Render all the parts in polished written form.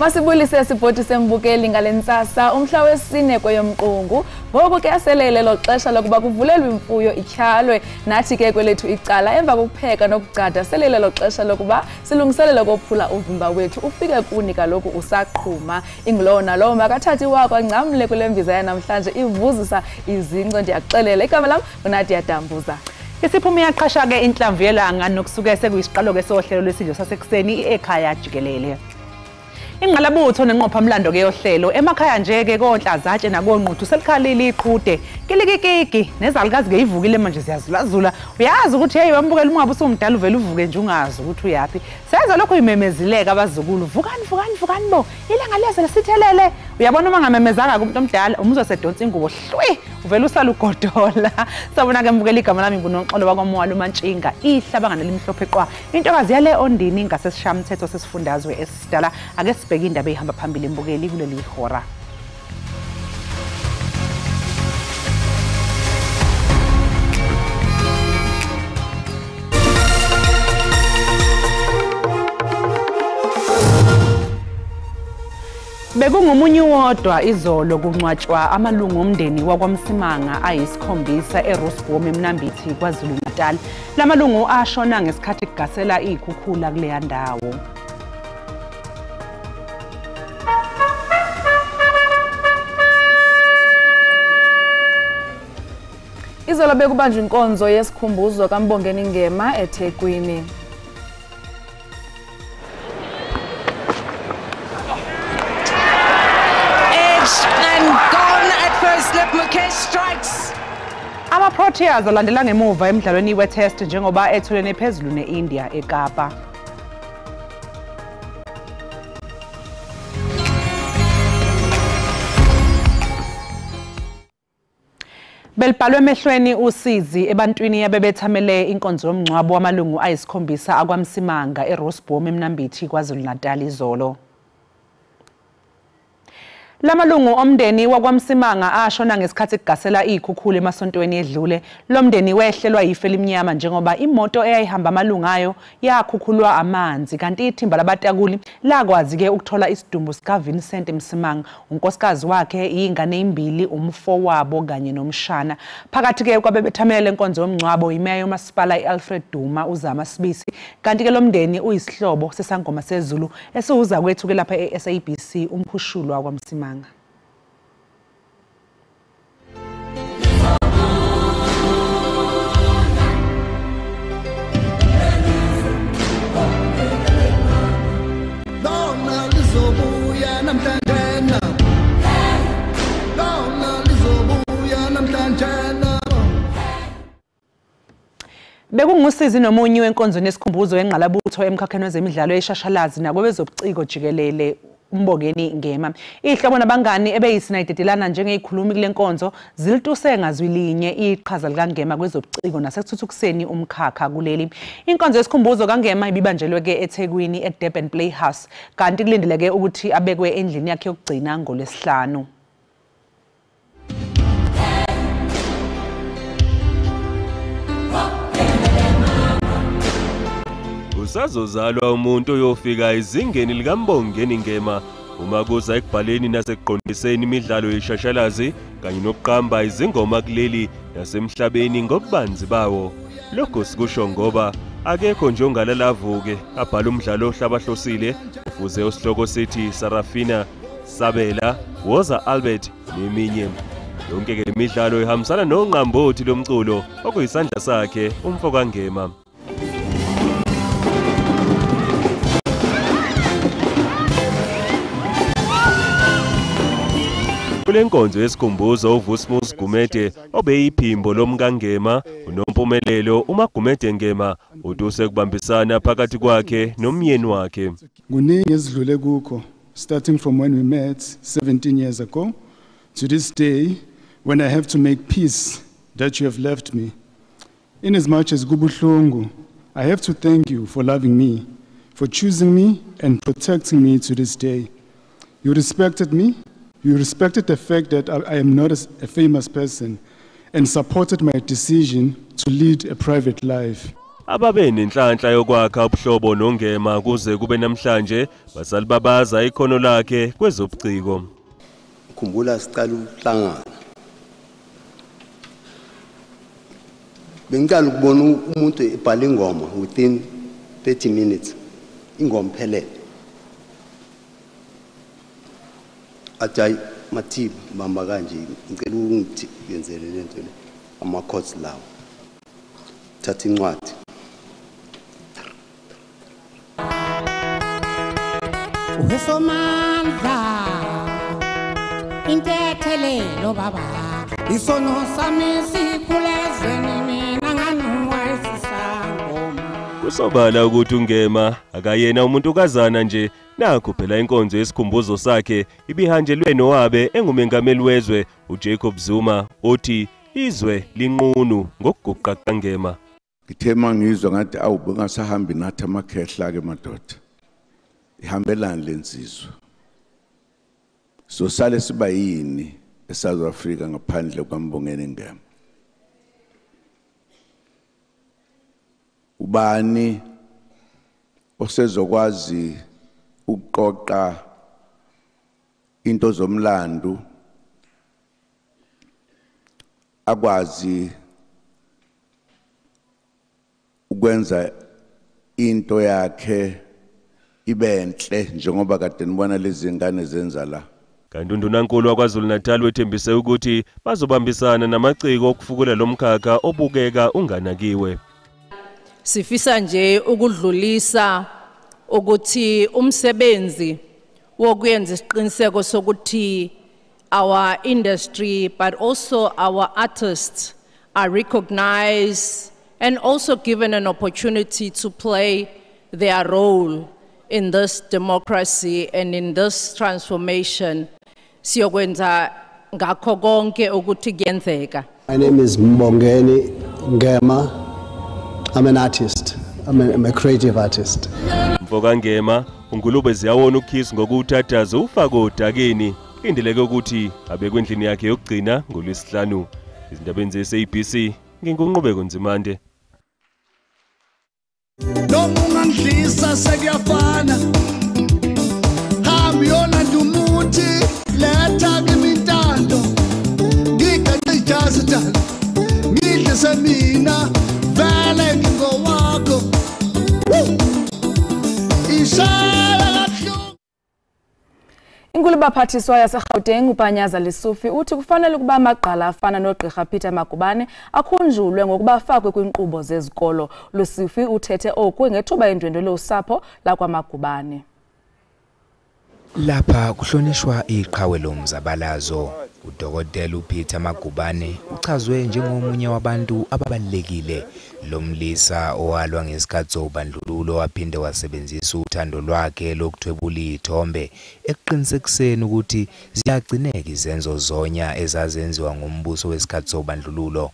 Masibulise sibhoti sembukeli ngale ntsasa umhla wesine kweyoMqungu. Ngoku ke aselele lo xesha lokuba kuvulelwe imfuyo ityhalwe, nathi ke kwelethu icala emva kokupheka nokugcada selele lo xesha lokuba silungiselele kophula uvimba wethu ufike kuni kaloku usaqhuma. Ingulowo nalowo makathathe iwakwa ngcamle kule mbiza yanamhlanje ivuzisa izinco. Ndiyakuxelela, igama lam uNadia Dambuza. Isiphumo iyaqhasha ke inhlamvu yelanga nokusuke sekuyisiqalo ke sohlelo lwesidlo sasekuseni ekhaya jikelele. Ingqalabutho nenqophamlando ke yohlelo emakhaya nje ke konhlazatshe nakonquthu selikhalile iqhude kilikikiki nezalukazi ke ivukile manje ziyazulazula. Uyazi ukuthi hey wambukela ungabe usumdala uvela uvuke nje ungazi ukuthi uyapi. Senza lokho imemezileka abazukulu, vukani vukani vukani bo, ilanga leza lesithelele. Uyabona uma ngamemezanga kumuntu omdala umuzwa sedonsa ingubo hlwi uvela usala ugodola. Sabona ke mbukela, igama lami nguNoxolo wakwaMwalo Mantshinga, ihlabangane limhlophe qwa, intokazi yale ondini ngasesishamthetho sesifundazwe esidala. Ake sibheke indaba ehamba phambili embukeli kuleli hora. Bekungomunye wodwa izolo kungcwatshwa amalungu omndeni wakwaMsimanga ayisikhombisa eRosboom eMnambithi KwaZulu-Natal. Lamalungu ashona ngesikhathi kugasela izikhukhula kuleya ndawo. Izolo bekubanjwa inkonzo yesikhumbuzo kaMbongeni Ngema eThekwini. Ama-Proteas alandela ngemuva emdlalweni we-test njengoba etholene phezulu ne-India eKapa. Belibhalwe emehlweni usizi ebantwini abebethamele inkonzo yomngcwabo wamalungu ayisikhombisa akwaMsimanga eRosboom eMnambithi KwaZulu-Natal izolo. Lamalungu omndeni wakwaMsimanga ashona ngesikhathi kugasela izikhukhula emasontweni edlule. Lo mndeni wehlelwa yifu elimnyama njengoba imoto eyayihamba amalungu ayo yakhukhulwa amanzi, kanti ithimba labatakuli lakwazi ke ukuthola isidumbu sika Vincent Msimanga, unkosikazi wakhe, izingane ezimbili, umfowabo kanye nomshana. Phakathi ke kwabebethamele lenkonzo yomngcwabo imeya yomasipala iAlfred Duma uZama Sibisi, kanti ke lo mndeni uyisihlobo sesangoma sezulu esiwuza kwethu ke lapha eSABC uMkhushulwa kwaMsimanga. Bekungusizi nomunye wenkonzo nesikhumbuzo engqalabutho emkhakheni wezemidlalo eshashalazi nakwezobuciko jikelele uMbongeni Ngema. Ihlobo nabangani ebeyisinayidedelana njengezikhulumi kule nkonzo zilituse ngazwi linye iqhaza likaNgema kwezobuciko nasekuthuthukiseni umkhakha kuleli. Inkonzo yesikhumbuzo kaNgema ibibanjelwe ke eThekwini eDurban Playhouse, kanti kulindeleke ukuthi abekwe endlini yakhe yokugcina ngoLwesihlanu. Usazozalwa umuntu oyofika ezingeni likaMbongeni Ngema uma kuza ekubhaleni nasekuqondiseni imidlalo yeshashalazi kanye nokuqamba izingoma kuleli nasemhlabeni ngobubanzi bawo. Lokho sikusho ngoba akekho nje ongalalavuke abhala umdlalo ohlabahlosile ufuze osihloko sithi Sarafina, Sabela, Woza Albert neminye. Yonke ke imidlalo ihambisana nonqambothi lomculo okuyisandla sakhe umfo kaNgema. Kule nkonzo yesikhumbuzo uVusimuzi Gumede obeyiphimbo lomkaNgema uNompumelelo uMaGumede Ngema utuse kubambisana phakathi kwakhe nomyeni wakhe. Kuningi esidlule kukho, starting from when we met 17 years ago to this day when I have to make peace that you have left me. In as much as kubuhlungu, I have to thank you for loving me, for choosing me and protecting me to this day. You respected me. You respected the fact that I am not a famous person and supported my decision to lead a private life. Ababe nenhlanhla yokwakha ubuhlobo noNgema kuze kube namhlanje basalibabaza ikhono lakhe kwezobuciko. Khumbula sicala ukuhlangana. Bengiqala ukubona umuntu ebhala ingoma within 30 minutes. Ingoma phelele. Athi Mathiba bamba kanje ngicela ungiyenzele lento le ama chords lawo. Thatha incwadi. Usomandla intethelelo baba isono sami sikhulezweni mina nganuwa isisangoma. Kusobala ukuthi uNgema akayena umuntukazana nje, nakho phela inkonzo yesikhumbuzo sakhe ibihanjelwe nowabe engumengameli wezwe uJacob Zuma othi izwe linqunu ngokuguqa kaNgema. Ngithe mangizwa ngathi awu bengasahambi nathi amakhehla ke madoda. Ihambelani lensizwa. So sale siba yini eSouth Africa ngaphandle kwaMbongeni Ngema? Ubani osezokwazi ukuqoqa into zomlando akwazi ukwenza into yakhe ibenhle njengoba kade nibona lezi ngane zenza la? Kanti uNdunankulu waKwaZulu Natal wethembise ukuthi bazobambisana namaciko okufukula lomkhakha obukeka unganakiwe. Sifisa nje ukudlulisa ukuthi umsebenzi wokuyenza isiqiniseko sokuthi our industry but also our artists are recognized and also given an opportunity to play their role in this democracy and in this transformation. Siyokwenza ngakho konke ukuthi kuyenzeka. My name is Mbongeni Ngema. I'm an artist. I'm a creative artist. Mfoka Ngema ungulube ziyawona uKiss ngokuthathaza ufako odakeni. Indeleke ukuthi abekwe endlini yakhe yokugcina ngoLwesihlanu. Izindabeni ze-SABC nginguNqubeko Nzimande. Noma ungangidlisa sekuyafana. Hamba yolanda umuthi letha kimi intando. Ngigaxe ijazi dala ngidlise mina vele ngingowakho. Ishaya kabuhlungu. Inkulubaphathiswa yaseGauteng uPanyaza Lesufi uthi kufanele ukuba amagqala afana noGqirha Peter Magubane akhunjulwe ngokuba afakwe kwiinkqubo zezikolo. Lesufi uthethe oku ngethuba endwendwele usapho lakwaMagubane. Lapha kuhlonishwa iqhawe lomzabalazo. Udokotela uPeter Magubane uchazwe njengomunye wabantu ababalulekile. Lomlisa owalwa ngesikhathi sobandlululo waphinde wasebenzisa uthando lwakhe lokuthwebula iy'thombe ekuqinisekiseni ukuthi ziyagcineka izenzo zonya ezazenziwa ngumbuso wesikhathi sobandlululo.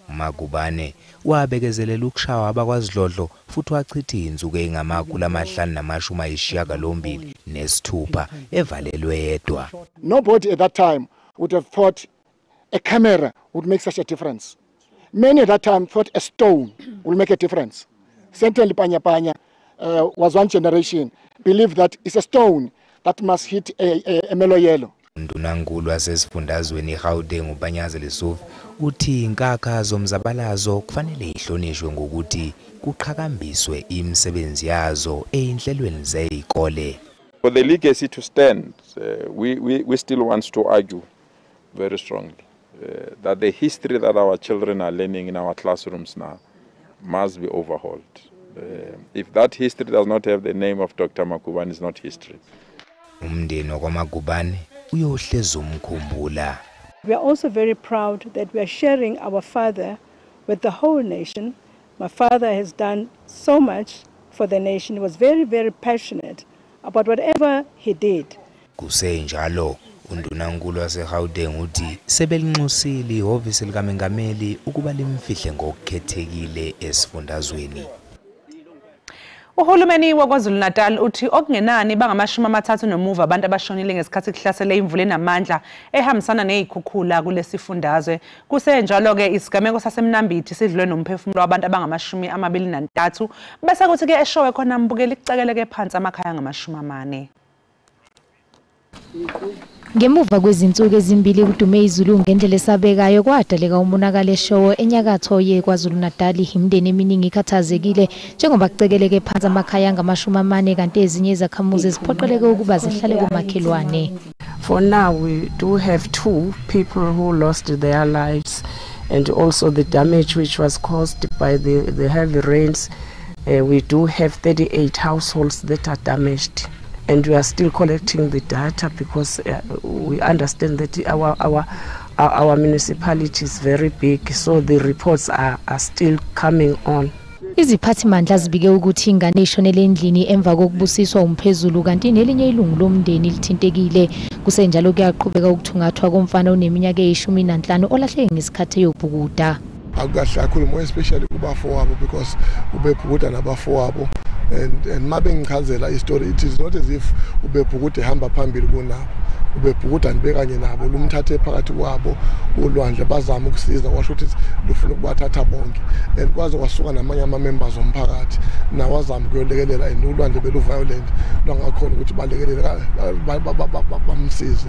Magubane wabekezelela ukushawa abakwaZidlodlo futhi wachitha iy'nsuku ey'ngama-586 evalelwe yedwa. Nobody at that time would have thought a camera would make such a difference. Many at that time thought a stone will make a difference. Certainly Panya Panya was one generation, believed that it's a stone that must hit a mellow yellow. Ndunankulu wasesifundazweni iGauteng uPanyaza Lesufi uthi inkakha zomzabalazo kufanele ihlonishwe ngokuthi kuqhakambiswe imisebenzi yazo eyinhlelweni zezikole. For the legacy to stand, we still want to argue very strongly that the history that our children are learning in our classrooms now must be overhauled. If that history does not have the name of Dr. Magubane, it's not history. Umndeni wakwaMagubane uyohlezi umkhumbula. We are also very proud that we are sharing our father with the whole nation. My father has done so much for the nation. He was very, very passionate about whatever he did. Kusenjalo undunankulu waseGauteng uthi sebelinxusile ihhovisi likamengameli ukuba limfihle ngokukhethekile esifundazweni. Uhulumeni waKwaZulu-Natal uthi okungenani bangama-30 nomuva abantu abashonile ngesikhathi kuhlasele imvula enamandla ehambisana nezikhukhula kulesifundazwe. Kusenjalo-ke isigameko saseMnambithi sidlule nomphefumulo wabantu abangama-23, bese kuthi-ke eShowe khona mbukeli kucekeleke phansi amakhaya angama-40. Ngemuva kwezinsuku ezimbili kudume izulu ngendlela esabekayo kwadaleka umonakalo eShowe enyakatho yeKwaZulu-Natal. Imindeni eminingi ikhathazekile njengoba kucekeleke phansi amakhaya angama-40 kanti ezinye izakhamuzi ziphoqeleke ukuba zihlale komakhelwane. For now we do have 2 people who lost their lives, and also the damage which was caused by the heavy rains. We do have 38 households that are damaged. And we are still collecting the data because we understand that our municipality is very big, so the reports are still coming on. Iziphathimandla zibike ukuthi ingane ishonele endlini emva kokubusiswa umphezulu kanti nelinye ilungu lomndeni lithintekile. Kusenjalo kuyaqhubeka ukuthungathwa komfana oneminyaka eyi-15 olahleke ngesikhathi eyobhukuda. Akukahle kakhulu, more especially kubafowabo, because ubebhukuda nabafowabo. And mabengichazela istory, it is not as if ubebhukuda ehamba phambili kunabo, ubebhukuda nibekanye nabo, lumthathe phakathi kwabo ulwandle bazama ukusiza, kwasho ukuthi lufuna ukubathatha bonke, and kwaze kwasuka namanye ama-members omphakathi nawo azama ukuyolekelela, and ulwandle belu-violent lwangakhona ukuthi balekelele bamsize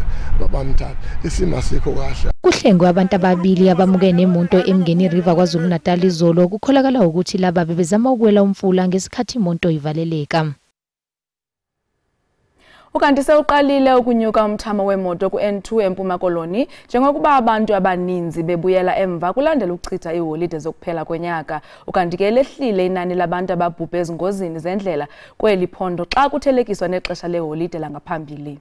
bamthathe. Isimo asikho kahle. Kuhlengwe abantu ababili abamuke nemonto eMngeni River KwaZulu-Natal izolo. Kukholakala ukuthi laba bebezama ukuwela umfula ngesikhathi imoto ivaleleka. Ukanti sewuqalile ukunyuka umthamo wemoto ku-N2 eMpuma Koloni njengokuba abantu abaninzi bebuyela emva kulandela ukuchitha iiholide zokuphela konyaka. Ukanti ke lehlile inani labantu ababhubhe ezingozini zendlela kweli phondo xa kuthelekiswa nexesha leholide langaphambili.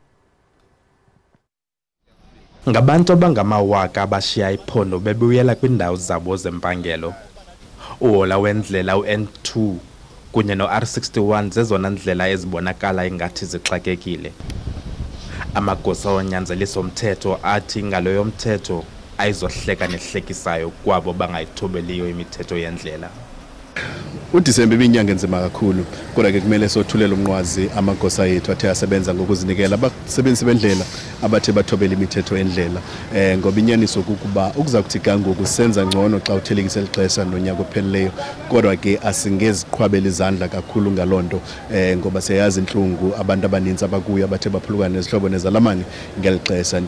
Ngabantu abangamawaka abashiya iphondo bebuyela kwiindawo zabo zempangelo. Uhola wendlela u-N2 kunye no-R61 zezona ndlela ezibonakala ingathi zixakekile. Amagosa onyanzeliso mthetho athi ingalo yomthetho ayizohleka nehlekisayo kwabo bangayithobeliyo imithetho yendlela. uDisemba ibinyanga enzima kakhulu, kodwa ke kumele sothulele umnqwazi amagosa ethu athe asebenza ngokuzinikela, abasebenzisi bendlela abathe bathobela imithetho endlela, ngoba inyaniso kukuba ukuza kuthi kangoku senza ngcono xa uthelekisa eli xesha nonyaka ophelileyo, kodwa ke asingeziqhwabela izandla kakhulu ngaloo nto, ngoba siyayazi intlungu abantu abaninzi abakuyo abathe baphulukana nezihlobo nezalamane ngeli xesha.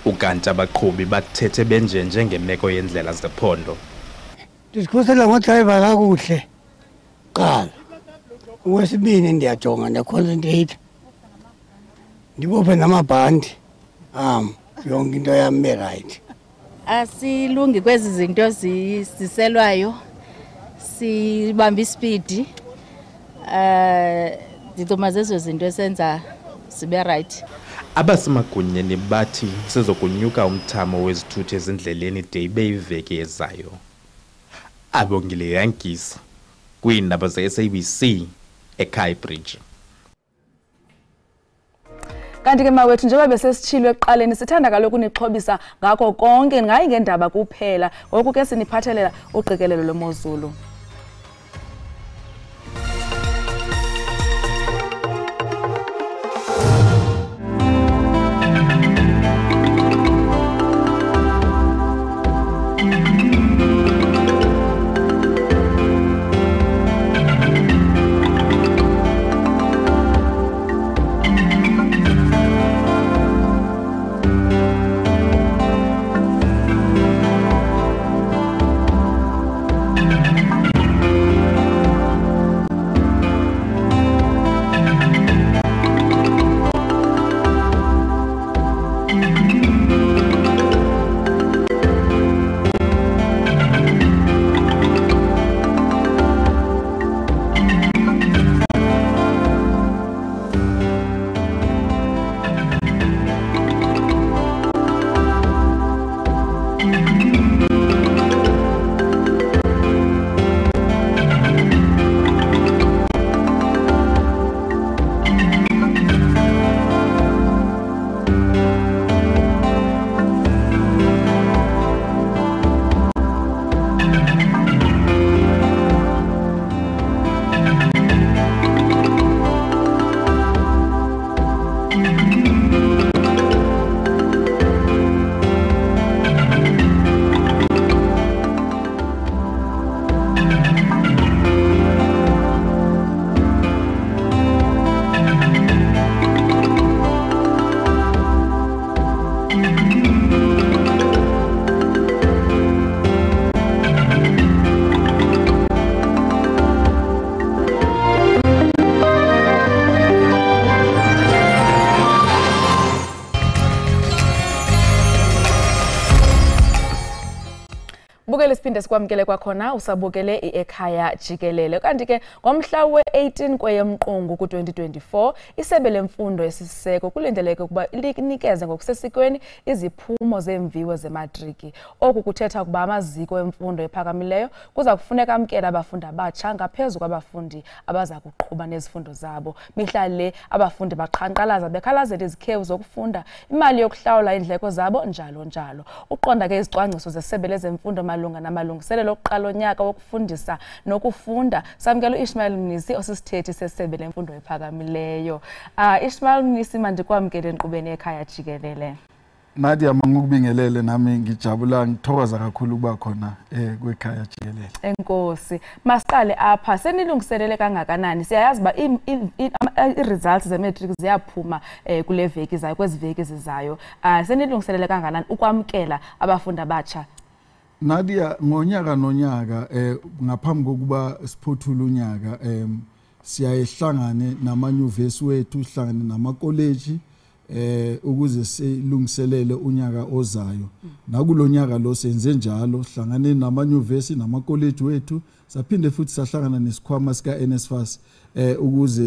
Ukanti abaqhubi bathethe benjenje ngemeko yendlela zephondo. Ndizikhusela ngodrayiva kakuhle kuqala. Okwesibini ndiyajonga, ndiyaconcentrate, ndibophe namabhanti am, yonke into yam ibe right. Asilungi kwezi zinto ziselwayo, sibamba isipidi. Ndicuma zezo zinto esenza sibe right. Abasemagunyeni bathi sizokunyuka umthamo wezithuthi ezindleleni de ibe iveki ezayo. Abongile Yankees kwiindaba ze-SABC eKai Bridge. Kanti ke mawethu, njengoba besesitshilo ekuqaleni, sithanda kaloku unixhobisa ngakho konke, ngayi ngendaba kuphela. Ngoku ke siniphathelela uqikelelo lwemozulu. Siphinde sikwamkele kwakhona usabukele iEkhaya Jikelele. Kanti ke ngomhla we-18 kweyoMqungu ku-2024 isebe lemfundo esisiseko kulindeleke ukuba linikeze ngokusesikweni iziphumo zeemviwo zematriki. Oku kuthetha ukuba amaziko emfundo ephakamileyo kuza kufuneka amkele abafundi abatsha ngaphezu kwabafundi abaza kuqhuba nezifundo zabo. Mihla le abafundi baqhankqalaza bekhalazela izikhewu zokufunda, imali yokuhlawula iindleko zabo njalo njalo. Uqonda ke izicwangciso zesebe lezemfundo malunga namalungiselelo okuqala onyaka wokufundisa nokufunda. Samkelo Ishmael Mnisi osisithethi sesebe lemfundo ephakamileyo. Ishmael Mnisi, mandikwamkele enkqubeni ekhaya jikelele. Nadia, mangikubingelele nami, ngijabula ngithokoza kakhulu ukuba khona kwekhaya jikelele. Enkosi. Masiqale apha, senilungiselele kangakanani? Siyayazi uba i-results ze-matric ziyaphuma kule veki zayo, kwezi veki zizayo. Senilungiselele kangakanani ukwamkela abafundi abatsha? Nadia, ngonyaka nonyaka ngaphambi kokuba siphothule unyaka siyayehlangane namanyuvesi wethu, sihlangane namakoleji ukuze silungiselele unyaka ozayo. Nakulonyaka lo senze njalo, sihlangane namanyuvesi namakoleji wethu, saphinde futhi sahlangana nesikhwama sika NSFAS ukuze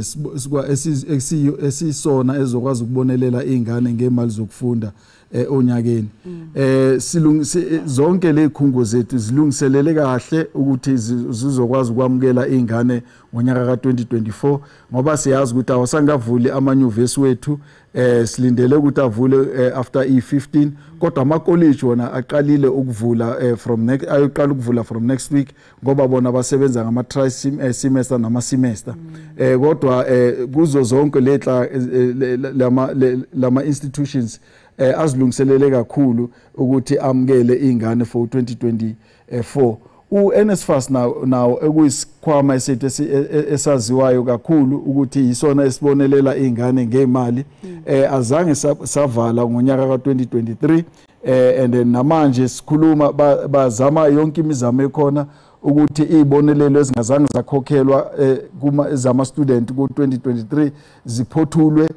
esisona ezokwazi ukubonelela izingane ngemali zokufunda onyakeni. Zonke lezikhungo zethu zilungiselele kahle ukuthi zizokwazi ukwamukela izingane ngonyaka ka2024, ngoba siyazi ukuthi awasangavuli amanyuvesi wethu, silindele ukuthi avule after E15, kodwa amakoleji wona aqalile ukuvula ayoqala ukuvula from next week, ngoba bona basebenza ngama tri semester nama semester. Kodwa kuzo zonke lehla lama institutions azilungiselele kakhulu ukuthi amukele izingane for 2024. uNSFAS nawo ekuyisikhwama esethu esaziwayo kakhulu ukuthi yisona esibonelela izingane ngemali, azange savala ngonyaka ka2023, and then namanje sikhuluma bazama yonke imizamo ekhona ukuthi izibonelelo ezingazange zakhokhelwa kuma zama student ku2023 ziphothulwe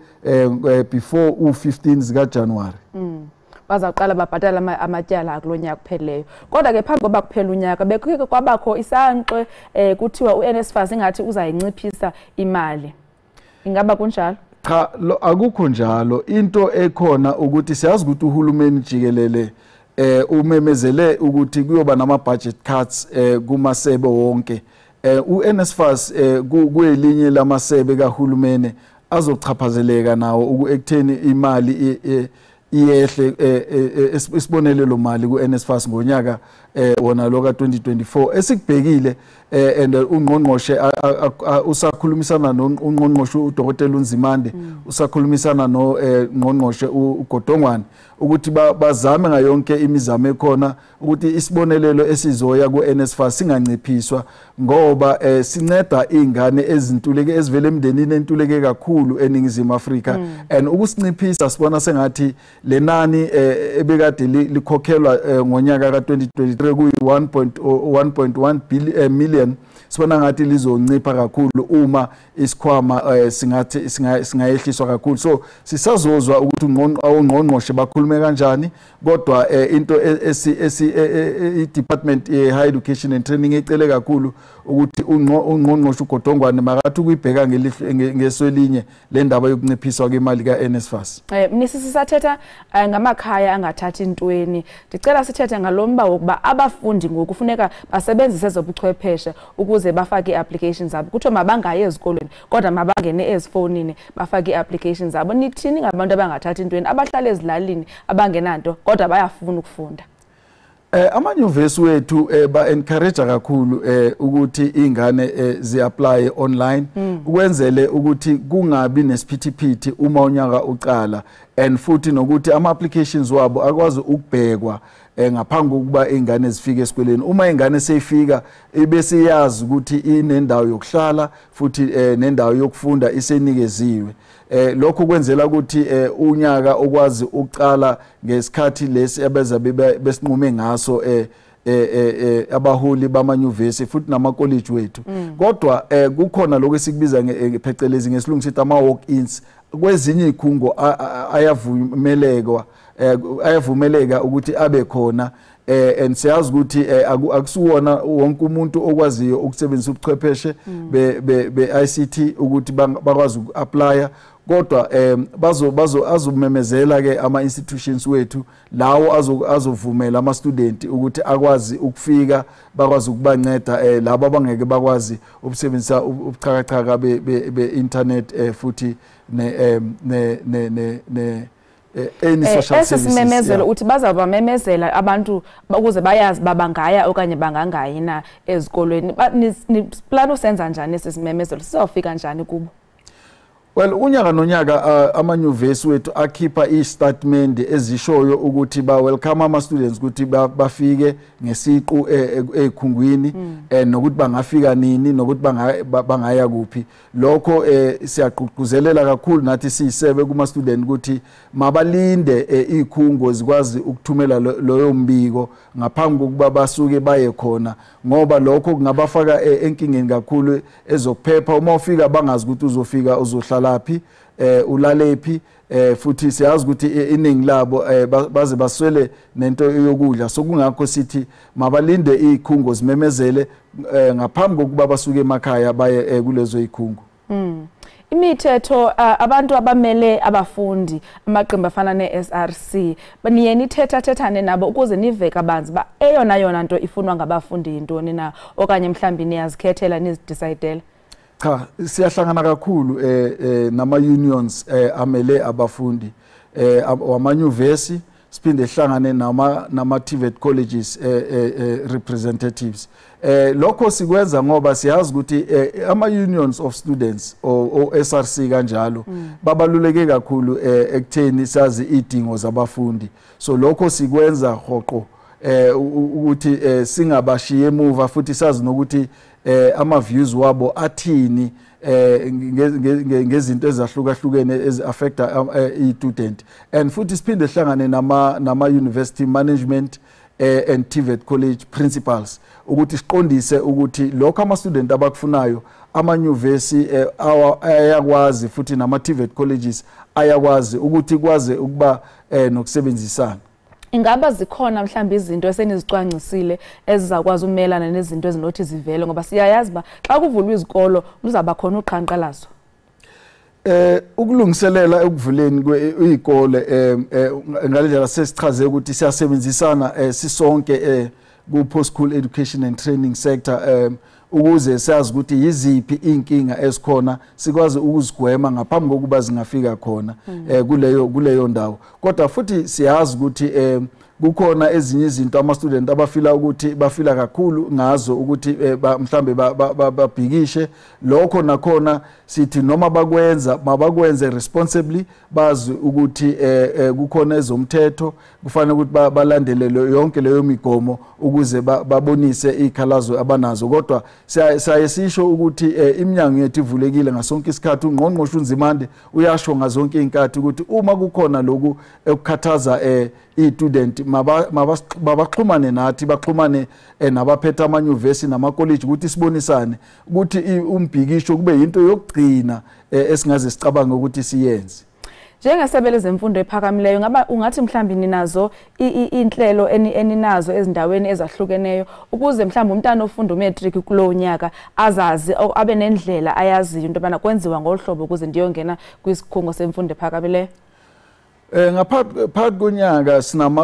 before u15 zika January. Bazaqala babhatala amatyala akulo nyaka kupheleyo. Kodwa ke phambi koba kuphela unyaka bekukhe kwabakho isankxwe, kuthiwa uNSFAS ingathi uzayinciphisa imali. Ingaba kunjalo? Cha, akukho njalo. Into ekhona ukuthi siyazi ukuthi uhulumeni jikelele umemezele ukuthi kuyoba nama budget cuts kumasebe wonke. uNSFAS kuyelinye lamasebe kahulumeni azochaphazeleka nawo ekutheni imali iyehle, isibonelelo mali kuNSFAS ngonyaka wona lo ka2024 esikubhekile. And ungqongqoshe usakhulumisana nongqongqoshe uDokotela uNzimande, usakhulumisana no ngqongqoshe uGodongwane ukuthi bazame ngayonke imizamo ekhona ukuthi isibonelelo esizoya kuNSFAS singanciphiswa, ngoba sinceda izingane ezintuleke ezivele emndenini entuleke kakhulu eNingizimu Afrika. And ukusinciphisa sibona sengathi lenani ebekade likhokhelwa ngonyaka ka2023 kuyi 1.1 million, sibona ngathi lizoncipha kakhulu uma isikhwama singathi singayehliswa kakhulu. So sisazozwa ukuthi ongqongqoshe bakhulume kanjani, kodwa into esi i-Department ye-Higher Education and Training ecele kakhulu ukuthi ungqongqoshe uGodongwane makathi ukuyibheka ngeso elinye le ndaba yokunciphiswa kwemali ka-NSFAS. Mnisi, sisathetha ngamakhaya angathathi intweni. Ndicela sithethe ngalomba wokuba abafundi ngoku kufuneka basebenzise ezobuchwepheshe ukuze bafake ii-applications zabo. Kuthiwa mabangayi ezikolweni kodwa mabangene ezifowunini bafake ii-applications zabo. Nithini ngabantu abangathathi intweni, abahlala ezilalini, abangenanto kodwa bayafuna ukufunda? Amanyuvesi wethu ba encourage kakhulu ukuthi ingane zi-apply online, ukwenzele ukuthi kungabi nesiphithiphithi uma unyaka uqala, and futhi nokuthi ama applications wabo akwazi ukubhekwa ngaphambi kokuba ingane zifike esikoleni. Uma ingane seyifika ibese iyazi ukuthi inendawo yokuhlala futhi nendawo yokufunda isenikeziwe. Lokho kwenzela ukuthi unyaka okwazi ukuqala ngesikhathi lesi abeza besinqume ngaso abaholi bamanyuvesi futhi namakoleji wethu. Kodwa kukhona lokho esikubiza phecelezi ngesilungu sithi ama walk-ins. Kwezinye izikhungo ayavumeleka ukuthi abe khona. And siyazi ukuthi akusuwona wonke umuntu okwaziyo ukusebenzisa ubuchwepheshe be ICT ukuthi bakwazi uku-applya, kodwa bazo azomemezela ke ama institutions wethu lawo azovumela ama student ukuthi akwazi ukufika, bakwazi ukubanceda labo abangeke bakwazi ukusebenzisa ubuchakachaka be internet futhi ne ne ne ne any social services. Esimemezelo uthi bazabamemezela abantu ukuze bayazi babangaya okanye bangangayi na ezikolweni. Plan usenza njani esimemezelo, sizofika njani kubo? Well, unyaka nonyaka amanyuvesi wethu akhipha i-statement ezishoyo ukuthi ba welcome ama students ukuthi bafike ngesiqu ezikhungwini, nokuthi bangafika nini, nokuthi bangaya kuphi. Lokho siyagqugquzelela kakhulu nathi siyisebe kuma student ukuthi mabalinde izikhungo zikwazi ukuthumela loyo mbiko ngaphambi kokuba basuke baye khona, ngoba lokho kungabafaka enkingeni kakhulu ezokuphepha. Uma ufika bangazi ukuthi uzofika uzohlala laphi, ulalephi, futhi siyazi ukuthi iningi labo baze baswele nento yokudla. So kungakho sithi mabalinde izikhungo zimemezele ngaphambi kokuba basuke emakhaya baye kulezo izikhungo. Imithetho, abantu abamele abafundi, amaqembu afana ne-SRC, niye nithethathethane nabo ukuze nive kabanzi ba eyona yona nto ifunwa ngabafundi yintoni na, okanye mhlawumbi niyazikhethela nizidecayidela? Cha, siyahlangana kakhulu nama unions amele abafundi wamanyuvesi, siphinde sihlangane nama TVET colleges representatives. Lokho sikwenza ngoba siyazi ukuthi ama unions of students o SRC kanjalo babaluleke kakhulu ekutheni sazi idingo zabafundi. So lokho sikwenza hoqo ukuthi singabashiye emuva, futhi sazi nokuthi ama views wabo athini ngezinto ezahlukahlukene ezi-affecta i-student. And futhi siphinde sihlangane nama university management and TVET college principals ukuthi siqondise ukuthi lokho ama student abakufunayo amanyuvesi ayakwazi, futhi nama TVET colleges ayakwazi ukuthi kwaze ukuba nokusebenzisana. Ingaba zikhona mhlawumbe izinto esenizicwangcisile ezizakwazi umelana nezinto ezinothi zivele, ngoba siyayazi ba xa kuvulwa izikolo kuzaba khona uqhankqalazo? Ukulungiselela ekuvuleni kwezikole ngalendlela sesichaze ukuthi siyasebenzisana sisonke ku post school education and training sector ukuze sazi ukuthi yiziphi inkinga esikhona, sikwazi ukuzigwema ngaphambi kokuba zingafika khona kuleyo ndawo. Kodwa futhi siyazi ukuthi kukhona ezinye izinto ama student abafila ukuthi bafila kakhulu ngazo ukuthi mhlambe babhikishe. Lokho nakhona sithi noma bakwenza mabakwenze responsibly, bazi ukuthi kukhona ezomthetho, kufanele ukuthi balandele yonke leyo migomo ukuze babonise izikhalazo abanazo. Kodwa siyaye sisho ukuthi iminyango yethu ivulekile ngasonke isikhathi. Ungqongqoshe uNzimande uyasho ngazonke inkathi ukuthi uma kukhona lokhu ekukhathaza i-student mabaxhumane nathi, baxhumane nabaphethe amanyuvesi namakoleji ukuthi sibonisane ukuthi umbhikisho kube yinto yokugcina esingaze sicabange ukuthi siyenze. Njengesebe lezemfundo ephakamileyo, ngaba ungathi mhlawumbe ninazo inhlelo eninazo ezindaweni ezahlukeneyo ukuze mhlawumbe umntana ofunda umatric kulowo nyaka azazi, abe nendlela ayaziyo into yobana kwenziwa ngohlobo ukuze ndiyongena kwisikhungo semfundo ephakamileyo? Ngaphakathi konyaka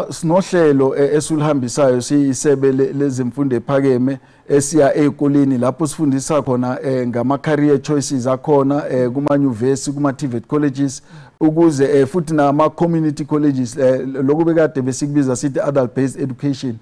sinohlelo esiluhambisayo siyisebe lezemfundo ephakeme esiya ezikoleni lapho sifundisa khona ngama career choices akhona kuma nyuvesi, kuma TVET colleges, ukuze futhi nama community colleges, lokhu bekade besikubiza sithi adult based education,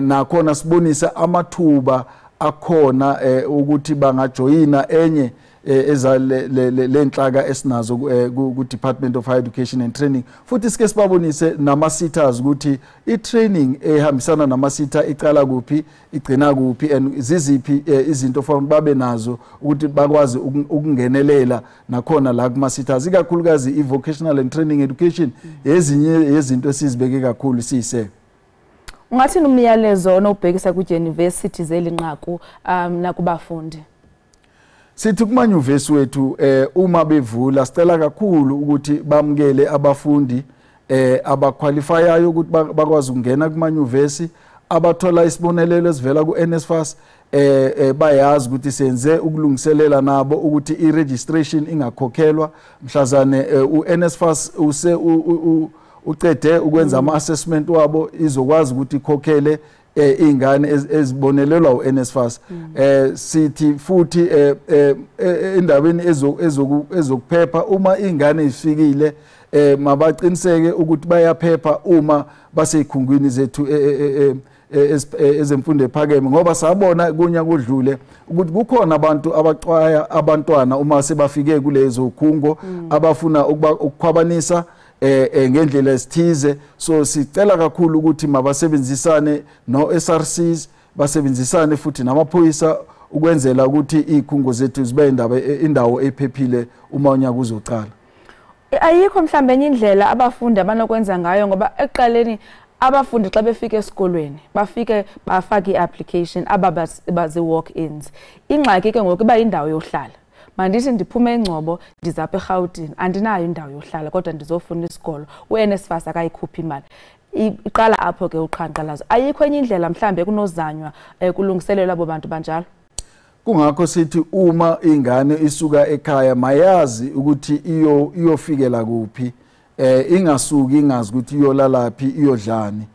nakhona sibonisa amathuba akhona ukuthi bangajoyina enye eza lenhlaka esinazo ku Department of Higher Education and Training. Futhi sike sibabonise nama SETAs ukuthi i-training ehambisana nama SETA icala kuphi, igcina kuphi, and ziziphi izinto fanele babe nazo ukuthi bakwazi ukungenelela nakhona la kuma SETAs, ikakhulukazi i-vocational and training education ezinye yezinto esizibeke kakhulu siyise. Ungathini umyalezo onobhekisa ku-university zelinqaku nakubafundi? Sithi kumanyuvesi wethu uma bevula sicela kakhulu ukuthi bamukele abafundi abaqualifyayo ukuthi bakwazi ukungena kumanyuvesi, Abathola isibonelelo esivela ku-NSFAS bayazi ukuthi senze ukulungiselela nabo ukuthi i-registration ingakhokhelwa mhlazane u-NSFAS ucede ukwenza ama-assessment wabo, izokwazi ukuthi ikhokhele ingane ezibonelelwa uNSFAS. Sithi futhi endabeni ezokuphepha, uma ingane ifikile mabaqiniseke ukuthi bayaphepha uma baseyikhungwini zethu ezemfundo ephakeme, ngoba sabona kunyaka odlule ukuthi kukhona abantu abaxwaya abantwana uma sebafike kulezo khungo abafuna ukukhwabanisa ngendlela esithize. So sicela kakhulu ukuthi mabasebenzisane no SRCs, basebenzisane futhi namaphoyisa ukwenzela ukuthi izikhungo zethu zibe indawo ephephile uma unyaka uzoqala. Ayikho mhlambe enye indlela abafundi abanokwenza ngayo, ngoba ekuqaleni abafundi xa befika esikolweni bafike bafake i-application aba bazi-walk-ins. Ingxaki ke ngoku iba yindawo yohlala. Mandithi ndiphume eNgcobo ndizapha eRhawutini, andinayo indawo yohlala kodwa ndizofuna isikolo. UNSFAS akayikhuphi imali. Iqala apho ke uqhankqalazo. Ayikho enye indlela mhlambe kunozanywa kulungiselelwa abo bantu banjalo? Kungakho sithi uma ingane isuka ekhaya mayazi ukuthi iyofikela kuphi, ingasuki ingazi ukuthi iyolalaphi, iyodlani,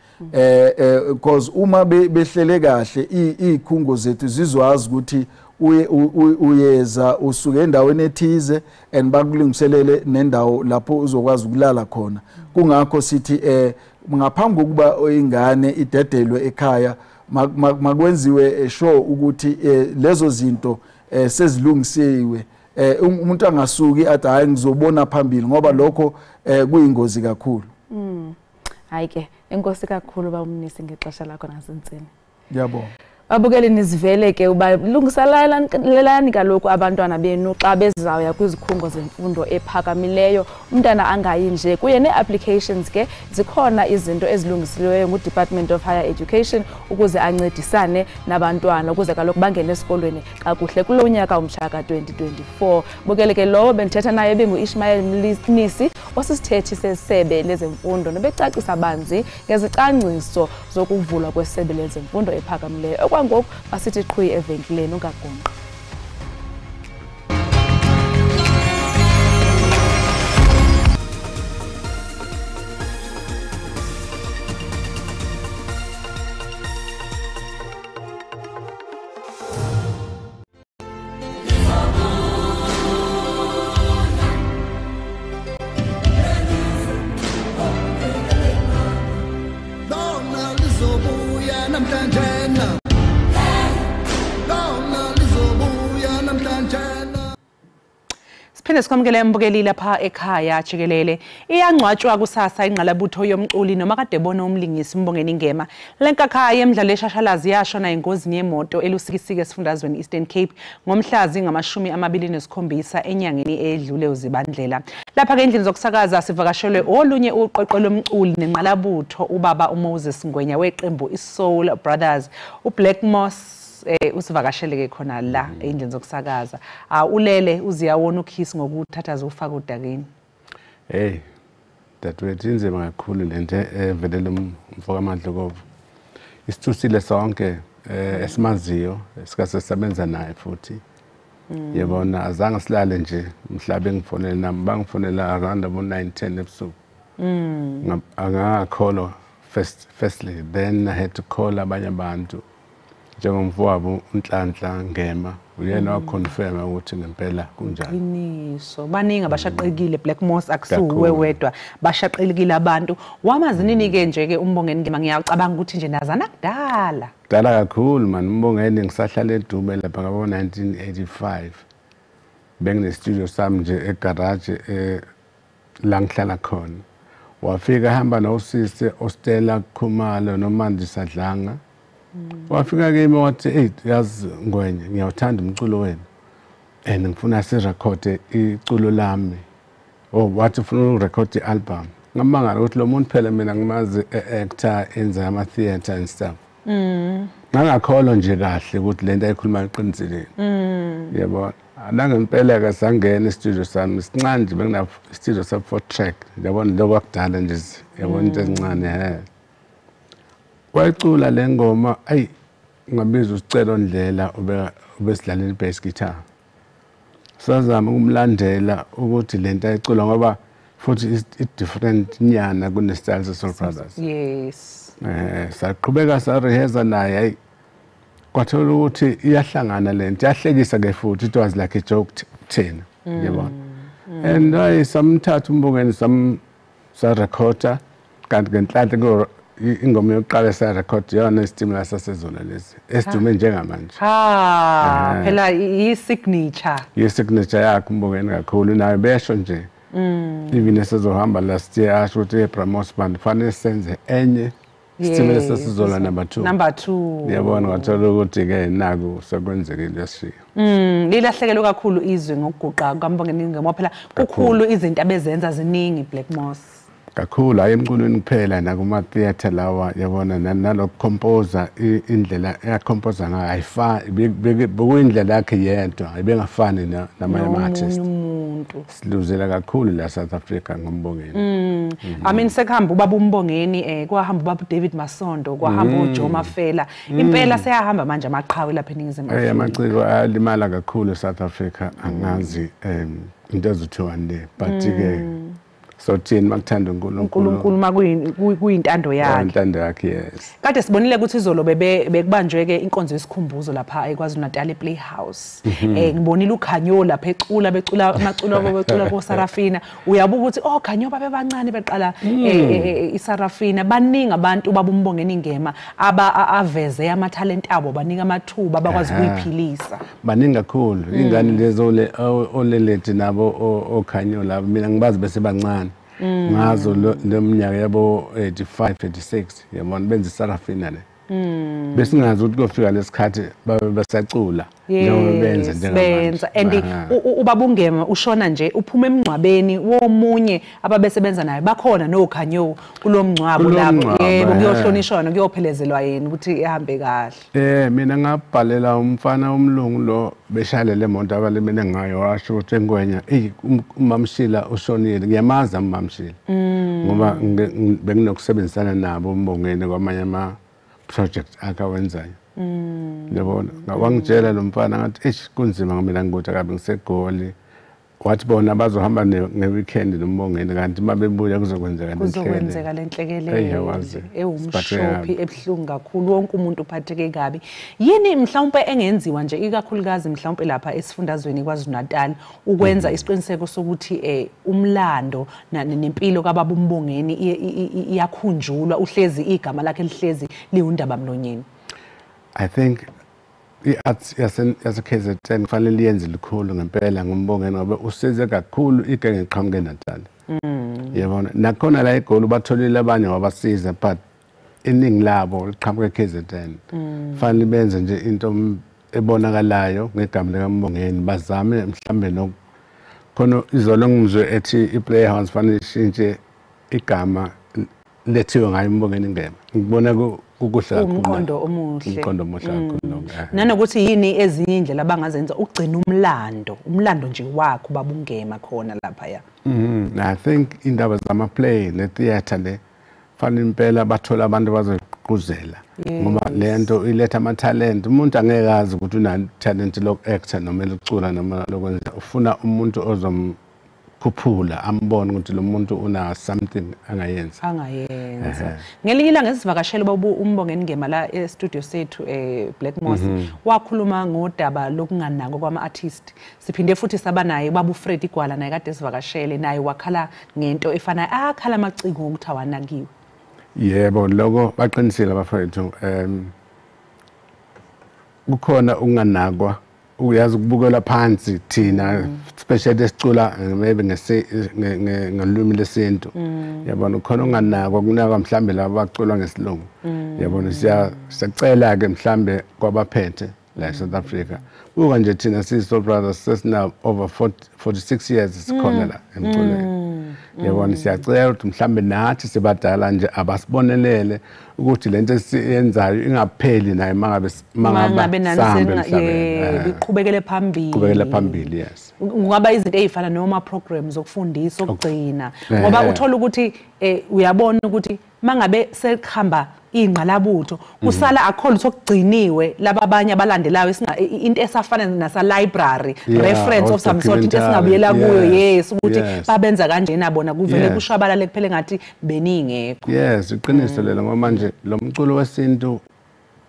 because uma behlele kahle izikhungo zethu zizwazi ukuthi uyeza usuke endaweni ethize and bakulungiselele nendawo lapho uzokwazi ukulala khona. Kungakho sithi ngaphambi kokuba ingane idedelwe ekhaya makwenziwe sure ukuthi lezo zinto sezilungisiwe. Umuntu angasuki athi hayi ngizobona phambili, ngoba lokho kuyingozi kakhulu. Hayi ke, enkosi kakhulu bawumnisi ngexesha lakho nasentsini. Ngiyabonga. Babukeli nizivele ke uba lungiselelani kaloku abantwana benu xa bezawuya kwizikhungo zemfundo ephakamileyo. Umntana angayi nje kuye nee-applications ke zikhona izinto ezilungisiweyo nguDepartment of Higher Education ukuze ancedisane nabantwana ukuze kaloku bangene esikolweni kakuhle kulo nyaka umtsha ka-2024. Bukele ke lowo bendithetha naye bengu-Ishmael Mnisi osisithethi sesebe lezemfundo nobecacisa banzi ngezicwangciso zokuvulwa kwesebe lezemfundo ephakamileyo. Okwangoku masithi qhwi evenkileni ungagungqi. Siphinde sikwamukele mbukeli lapha ekhaya jikelele. Iyangcwatshwa kusasa ingqalabutho yomculi noma kade bona umlingisi Mbongeni Ngema. Lenkakhaya yemidlalo eshashalazi yashona engozini yemoto eLusikisiki esifundazweni Eastern Cape ngomhla zingama-27 enyangeni edlule uZibandlela. Lapha ke endlini zokusakaza sivakashelwe olunye uqoqo lomculi nenqalabutho ubaba uMoses Ngwenya weqembu iSoul Brothers. uBlack Moss usivakashele ke khona la endlini zokusakaza. Ulele uziyawona ukhisi ngokuthatha zofaka udakeni. Hey, dadewethu inzima kakhulu lento evelele umfoka Madlokovu. Isithusile sonke esimaziyo esikase sisebenza naye futhi. Yabona azange silale nje mhla bengifonela nami bangifonela around about 9 10 ebusuku. Angakholwa firstly, then I had to call abanye abantu. Njengomfowabo uNhlanhla Ngema uyena waconfirma ukuthi ngempela kunjani. Qiniso, baningi abashaqekile Black Moss akusuwe wedwa, bashaqekile abantu. Wamazi nini ke nje ke uMbongeni Ngema? Ngiyacabanga ukuthi nje nazana kudala. Kudala kakhulu man, uMbongeni ngisahlala eDume lapha ngabo 1985. Bengine studio sami nje egarage la ngihlala khona. Wafika hamba nosisi Ostela Khumalo noMandisa Dlanga. Wafika kimi wathi hey yazi Ngwenya ngiyawuthanda umculo wenu and ngifuna sirekhode iculo lami. Oh wathi ufuna ukurekhode i-album. Ngamangala ukuthi lo muntu phela mina ngimazi e-actor enza ama theater and stuff. Ngangakholwa nje kahle ukuthi lento ayikhuluma iqinisile. Yebo nangempela ke sangena e-studio sami sincane nje bengina studio sa 4 track yabona lokho akudala nje yabona into ezincane he. Wayicula le ngoma, ayi ngabiza uSicelo Ndlela ubesidlalela i-bass guitar. Sazama ukumlandela ukuthi lento ayicula ngoba futhi i-different nyana kune-style se-Soul Brothers. Yes. Saqhubeka sa-rehearsa naye, ayi kwathola ukuthi iyahlangana lento, iyahlekisa ke futhi, it was like a joke thina, yabona. And ayi samthatha uMbongeni sa-recorda, kanti ngenhlanhla ingoma yokuqala sa-record yona isitimela sasezolo lesi esidume njengamanje. Ha, phela i-signature. I-signature yakhe uMbongeni kakhulu, nayo besho nje. Even esezohamba last year asho ukuthi eBrahmos Band fanele senze enye isitimela sasezolo number 2. Number 2. Yabona wathola ukuthi ke naku sekwenzekile yashiya. Lilahlekelwe kakhulu izwe ngokuguqa kaMbongeni ngoba phela kukhulu izinto abezenza ziningi Black Moss. Kakhulu, hayi emculweni kuphela nakuma theater lawa, yabona, nalokucomposer indlela eyacomposer ngayo ayifani, bekuyindlela yakhe yedwa, ibengafani namanye ama-artist. Siluzela kakhulu la South Africa ngoMbongeni. I mean sekuhamba ubaba uMbongeni, kwahamba ubaba David Masondo, kwahamba uJoe Mafela. Impela seyahamba manje amaqhawe lapha eNingizimu Afrika. Amaciko ayalimala kakhulu eSouth Africa, angazi into ezothiwani le, but ke so thina makuthanda uNkulunkulu, uNkulunkulu makuyintando yakhe. Intando yakhe, yes. Kade sibonile ukuthi izolo bekubanjwe ke inkonzo yesikhumbuzo lapha eKwaZulu Natal ePlayhouse. Ngibonile uKhanyo lapha ecula, becula amaculo abo, becula koSarafina. Uyabuka ukuthi oh Khanyo babebancane beqala iSarafina. Baningi abantu baba uMbongeni Ngema aveze ama talent abo, banika amathuba abakwazi ukuyiphilisa. Baningi kakhulu ingane lezo olelethi nabo oKhanyo labo, mina ngibazi bese bancane. Ngazo le minyaka yabo 85 86, yabona, benza iSarafina le. Besingazi ukuthi kofika lesikhathi babe besacula njengoba benza njengamanje. And ubaba uNgema ushona nje uphuma emngcwabeni womunye ababesebenza naye, bakhona noKhanyo kulomngcwabo lapho, yebo, kuyohlonishwa kuyophelezelwa yena ukuthi ihambe kahle. Mina ngabhalela umfana omlungu lo beshale le moto abalimele ngayo, washo ukuthi engwenya, eyi uMamshila ushonile, ngiyamazi uMamshila ngoba benginokusebenzisana nabo uMbongeni kwamanye ama project akawenzayo. Yabona, wangitshela lo mfana ngathi eish kunzima mina ngikuthi akabe ngisegoli. Wathi bona bazohamba nge-weekend noMbongeni, kanti uma bebuya kuzokwenzeka kuzokwenzeka le nhlekelele ewumshophi ebuhlungu kakhulu, wonke umuntu uphatheke kabi. Yini mhlawumbe engenziwa nje ikakhulukazi mhlawumbe lapha esifundazweni KwaZulu Natal ukwenza isiqiniseko sokuthi umlando nempilo kababa uMbongeni iyakhunjulwa, uhlezi igama lakhe lihlezi liwundaba mlonyeni? I think i-arts yase-KZN kufanele yenze likhulu ngempela ngoMbongeni ngoba usize kakhulu igenge eqhamuke eNatal. Yabona, nakhona la eGoli batholile abanye wabasiza, but iningi labo liqhamuke e-KZN. Fanele benze nje into ebonakalayo ngegama likaMbongeni, bazame mhlambe no khona izolo ngizwe ethi i-Playhouse fanele ishintshe igama lethiwe ngayo uMbongeni Ngema. Ngibona kukuhle kakhulu. Umqondo omuhle. Umqondo omuhle kakhulu. Nanokuthi yini ezinye indlela abangazenza ukugcina umlando nje wakho baba uNgema khona lapha ya. I think indaba zama play ne theater le fanele impela bathola abantu abazogqugquzela ngoba lento iletha ama talent. Umuntu angeke azi ukuthi una talent loku actor noma lokucula noma lokwenza, ufuna umuntu ozomkhuphula ambone ukuthi lo muntu una something angayenza. Ngelinye ilanga esivakashela baba uMbongeni Ngema la e studio sethu Black Moss, wakhuluma ngodaba lokunganako kwama artist. Siphinde futhi saba naye baba uFred Igwala naye kade sivakashele naye, wakhala ngento efana akhala amaciko ngokuthi awanakiwe. Yebo, lokho baqinisile abafowethu. Kukhona ukunganakwa, uyazi ukubukela phansi thina, especially esicula maybe ngolwimi lesintu. Yabona, ukhona unganakwa, kunakwa mhlambe laba abaculwa ngesilungu. Yabona, siyacela ke mhlambe kwabaphethe la eSouth Africa. Buka nje thina siyi-Soul Brothers sesina over 46 years sikhona la emculweni. Yabona, siyacela ukuthi mhlambe nathi sibadala nje abasibonelele ukuthi lento esiyenzayo ingapheli naye mangabe sahambe iqhubekele phambili. Qhubekele phambili, yes. Kungaba izinto ezifana noma programs okufundisa okugcina, ngoba uthola ukuthi uyabona ukuthi mangabe sekuhamba ingqalabutho kusala akho lutho okugciniwe laba abanye abalandelayo into esafana nasa library reference of some sort, into esingabuyela kuyo, yes, ukuthi babenza kanjena bona kuvele kushabalale kuphele ngathi beningekho. Yes, iqiniso lelo, ngoba manje lo mculo wesintu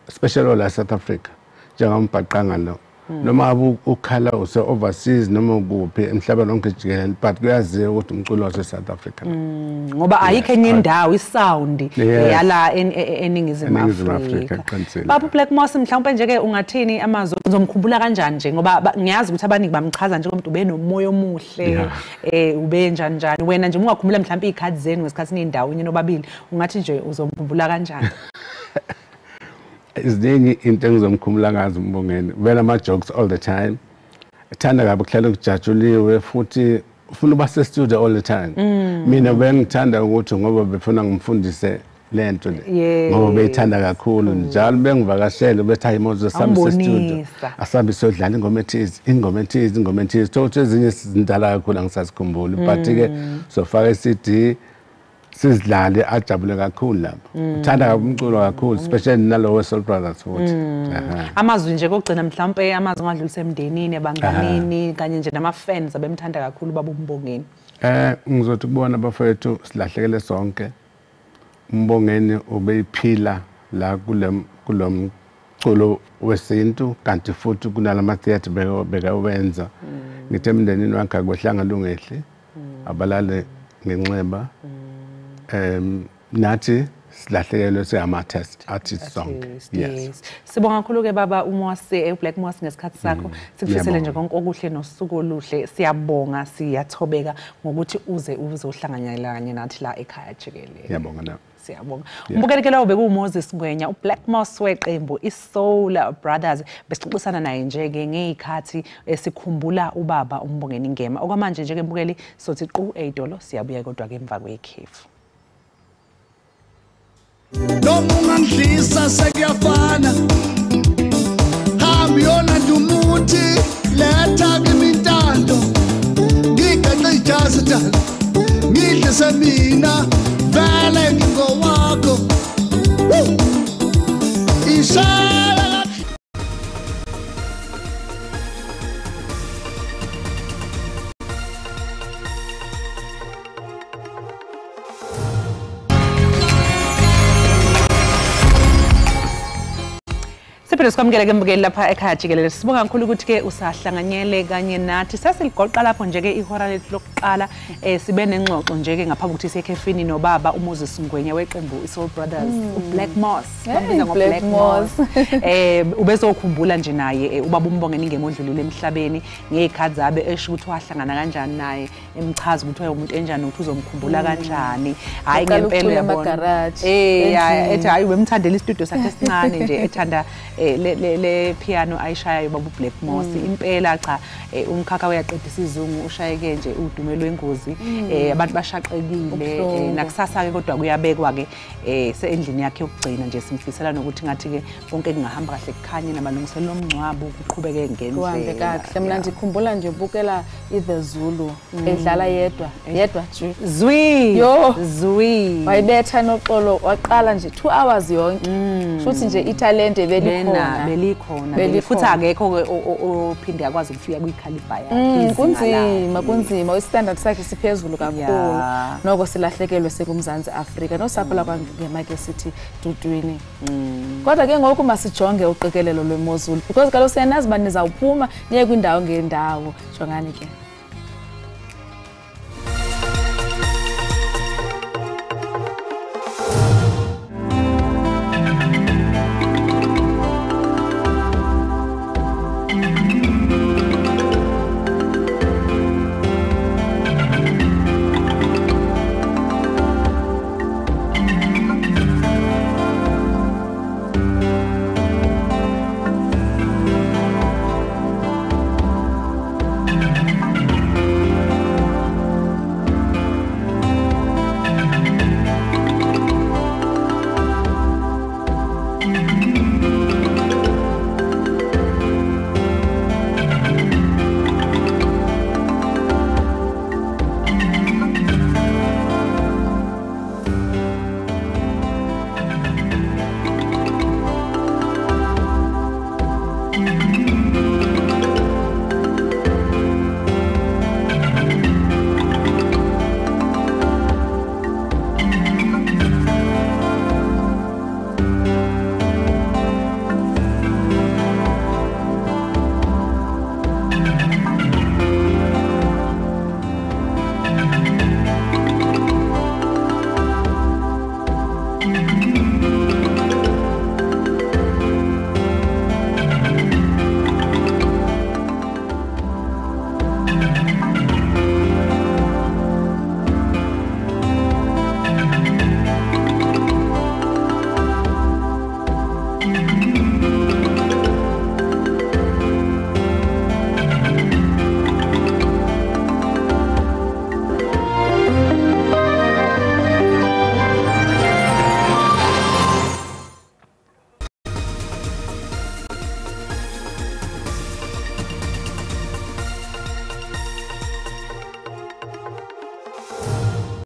especially la South Africa njengombhaqanga lo, noma ukhala use overseas noma ukuphi emhlabeni wonke jikelele, but kuyaziwa ukuthi umculo wase South Africa ngoba ayikho enye indawo isound yala eNingizimu Afrika. Baba Black Moss, mhlawumbe nje ke ungathini amazwi, uzomkhumbula kanjani nje, ngoba ngiyazi ukuthi abaningi bamchaza njengomuntu ubenomoya omuhle, ube njani njani, wena nje ungakhumbula mhlawumbe izikhathi zenu ngesikhathi nindawonye nobabili, ungathi nje uzomkhumbula kanjani? Iziningi into engizomkhumbula ngazo uMbongeni, vele ama-jokes all the time, ethanda kabi kuhlale kujatshuliwe, futhi ufuna uba se-studio all the time. Mina bengithanda ukuthi ngoba befuna ngimfundise le nto le, ngoba beyithanda kakhulu, njalo bengivakashele bethi hayi Moses sami se-studio, asambe siyodlala ingoma ethize, ingoma ethize, ingoma ethize, thokuthi ezinye zindala kakhulu angisazikhumbuli, but-ke sofaka i-CD sizidlale, ajabule kakhulu lapho. Uthanda umculo kakhulu, especially nalowo Soul Brothers futhi. Amazwi nje kokugcina mhlawumbe amazwi ongadlulisa emndenini, abanganini kanye nje nama-fans abemthanda kakhulu baba uMbongeni. Ngizothi kubona bafowethu silahlekele sonke. uMbongeni ubeyiphila la kulomculo wesintu, kanti futhi kunalama theatre bekawenza. Ngithi emndenini wakhe akwehlanga lungehli, abalale ngenxeba. Nathi silahlekelwe singama-artist sonke. Yes. Sibonga kakhulu ke baba uMoss, uBlack Moss, ngesikhathi sakho. Sikufisele nje konke okuhle nosuku oluhle. Siyabonga, siyathobeka ngokuthi uze uzohlanganyela kanye nathi la ekhaya jikelele. Ngiyabonga nawe. Siyabonga. Umbukeli ke lowo bekuwuMoses Ngwenya, uBlack Moss weqembu iSoul Brothers. Besixoxisana naye nje ke ngezikhathi esikhumbula ubaba uMbongeni Ngema. Okwamanje nje ke mbukeli sothi qu eyidolo, siyabuya kodwa ke emva kwekhefu. Noma ungangidlisa sekuyafana, hamba yolanda umuthi, letha kimi intando, ngigaxe ijazi dala, ngidlise mina, vele ngingowakho. Ishaya. Siphinde sikwamukele ke mbukeli lapha ekhaya jikelele. Sibonga kakhulu ukuthi ke usahlanganyele kanye nathi. Sesiligoqa lapho nje ke ihora lethu lokuqala, sibe nengxoxo nje ke ngaphambi kokuthi siye ekhefini nobaba uMoses Ngwenya weqembu iSoul Brothers, uBlack Moss. Bambiza ngoBlack Moss. Ubezokhumbula nje naye ubaba uMbongeni Ngema odlulile emhlabeni ngezikhathi zabe esho ukuthi wahlangana kanjani naye, emchaza ukuthi wayemuntu enjani, ukuthi uzomkhumbula kanjani. Hayi ngempela uyabona. Ethi hayi wemthandela istudio sakhe esincane nje, ethanda le piano ayishayayo baba uBlack Moss. Impela cha, umkhakha uyaqeda isizungu, ushayeke nje udume lwengozi, abantu bashaqekile, nakusasa ke kodwa kuyabekwa ke endlini yakhe yokugcina nje. Simfisela nokuthi ngathi ke konke kungahamba kahle, kukhanye namalungiselelo omngcwabo kuqhubeke ngendlela, kuhambe kahle. Mina ndikhumbula nje ubukela iThe Zulu edlala yedwa yedwa zwi yo zwi, wayibetha noxolo, waqala nje 2 hours yonke, futhi nje italente belikhona belikhona, futhi akekho ophinde akwazi ukufika kwikhaliba yakhe. Kunzima, kunzima, istandard sakhe siphezulu kakhulu. Noko silahlekelwe sekuMzantsi Afrika nosapho lakwaNgema ke sithi dudwini. Kodwa ke ngoku masijonge uqikelelo lwemozulu, because kaloku siyanazi uba nizawuphuma niye kwindawo ngendawo. Jongani ke.